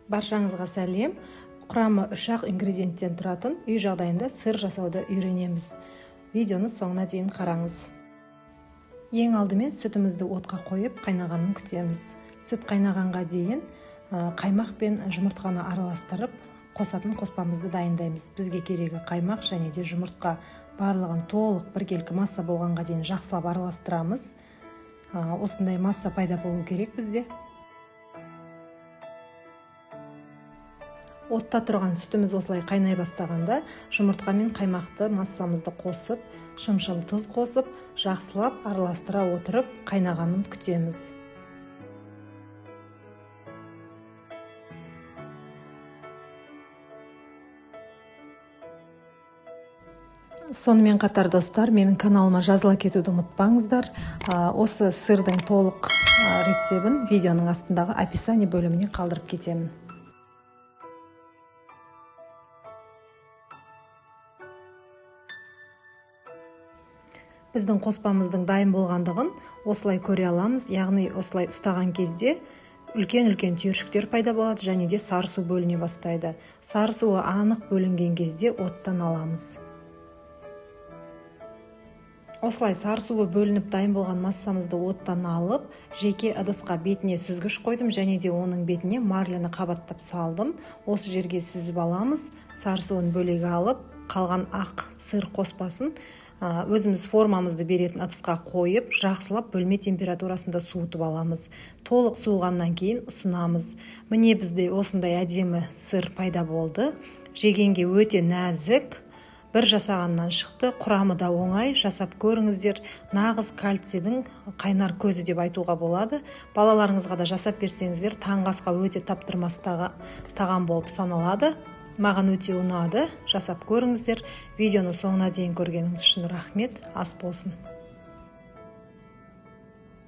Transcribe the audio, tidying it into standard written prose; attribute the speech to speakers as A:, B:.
A: Баршаңызға сәлем. Құрамы 3-ақ ингредиенттен тұратын үй жағдайында сыр жасауды үйренеміз. Видеоны соңына дейін қараңыз. Ең алдымен сүтімізді отқа қойып қайнағанын күтеміз. Сүт қайнағанға дейін қаймақ пен жұмыртқаны араластырып қосатын қоспамызды дайындаймыз. Бізге керегі қаймақ және де жұмыртқа. Барлығын толық біркелкі масса болғанға дейін жақсылап араластырамыз. Осындай масса пайда болу керек бізде. Отта тұрған сүтіміз осылай қайнай бастағанда жұмыртқа мен қаймақты массамызды қосып, шым-шым тұз қосып, жақсылап араластыра отырып қайнағанын күтеміз. Сонымен қатар достар, менің каналыма жазыла кетуді ұмытпаңыздар. Осы сырдың толық рецебін видеоның астындағы описание бөліміне қалдырып кетемін. Біздің қоспамыздың дайын болғандығын осылай көре аламыз, яғни осылай ұстаған кезде үлкен-үлкен түйіршіктер пайда болады және де сары су бөліне бастайды. Сары суы анық бөлінген кезде оттан аламыз. Осылай сары суы бөлініп дайын болған массамызды оттан алып, жеке ыдысқа бетіне сүзгіш қойдым және де оның бетіне марлені қабаттап салдым. Осы жерге сүзіп аламыз. Сары суын бөлек алып, қалған ақ сыр қоспасын өзіміз формамызды беретін ыдысқа қойып, жақсылап бөлме температурасында суытып аламыз. Толық суығаннан кейін ұсынамыз. Міне бізде осындай әдемі сыр пайда болды. Жегенге өте нәзік, бір жасағаннан шықты. Құрамы да оңай, жасап көріңіздер. Нағыз кальцийдің қайнар көзі деп айтуға болады. Балаларыңызға да жасап берсеңіздер, таңғы асқа өте таптырмас тағам болып саналады. Маған өте ұнады, жасап көріңіздер. Видеоны соңына дейін көргеніңіз үшін рахмет, ас болсын.